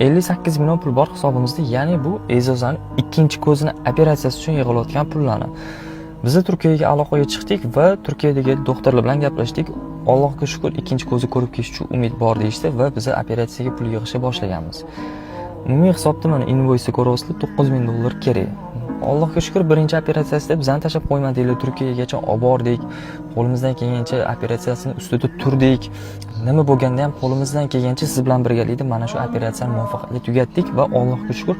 58 million pul bor hisobimizda, ya'ni bu E'zozani ikkinchi ko'zini operatsiyasi uchun yig'ilayotgan pullarni. Biz Turkiyaga aloqaga chiqdik va Turkiyadagi doktorlar bilan gaplashdik. Allohga shukur, ikkinchi ko'zi ko'rib ketish uchun umid bor deyishdi va biz operatsiyaga pul yig'ishga boshlaganmiz. Umumiy hisobda mana invoice ko'ryapsizlar, 9000 dollar kerak. Allohga shukur, birinchi operatsiyasida bizani tashlab qo'ymadinglar, Turkiyagacha olib bordik. Qo'limizdan kelgancha operatsiyasini ustida turdik. Nima bo'lganda ham qo'limizdan kelgancha siz bilan birgalikda mana shu operatsiyani muvaffaqiyatli tugatdik va Allohga shukur,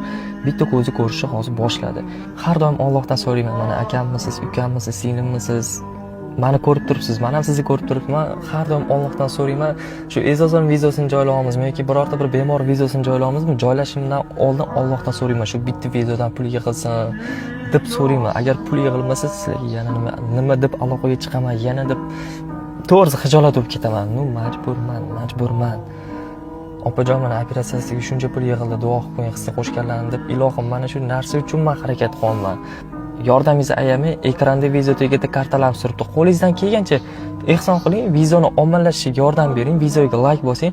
bitta ko'zi ko'rishni hozir boshladi. Har doim Allohdan so'rayman, mana akammisiz, ukammisiz, singlimmisiz, mani ko'rib turibsiz, man ham sizni ko'rib turibman. Har doim Allohdan so'rayman, shu E'zozon vizasini joylayapmizmi yoki birorta bir bemor vizasini joylayapmizmi, joylashimdan oldin Allohdan so'rayman, shu bitta vizadan pul yig'ilsin deb so'rayman. Agar pul yig'ilmasa, sizlarga yana nima deb aloqaga chiqaman, yana deb to'g'risi xijolat bo'lib ketaman. Ну, majburman, majburman. Opajon, mana operatsiyasiga shuncha pul yig'ildi, duo qilib qo'ying hissa qo'shganlarni deb, ilohim, mana shu narsa uchun man harakat qilyapman. Yordamingizni ayamang, ekranda video tagida kartalar turibdi. Qo'lingizdan kelgancha ehson qiling, videoni ommalashishiga yordam bering, videoga layk bosing.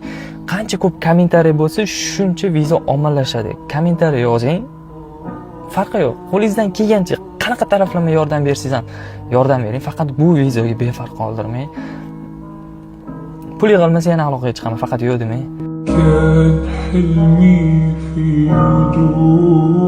Qancha ko'p kommentariy bo'lsa, shuncha video ommalashadi. Kommentariy yozing. Farqi yo'q. Qo'lingizdan kelgancha qanaqa taraflama yordam bersangiz ham yordam bering. Faqat bu videoga befarq qoldirmang. Pul yig'ilmasa yana aloqaga chiqaman, faqat yo'q demang. كان حلمي في هدوء.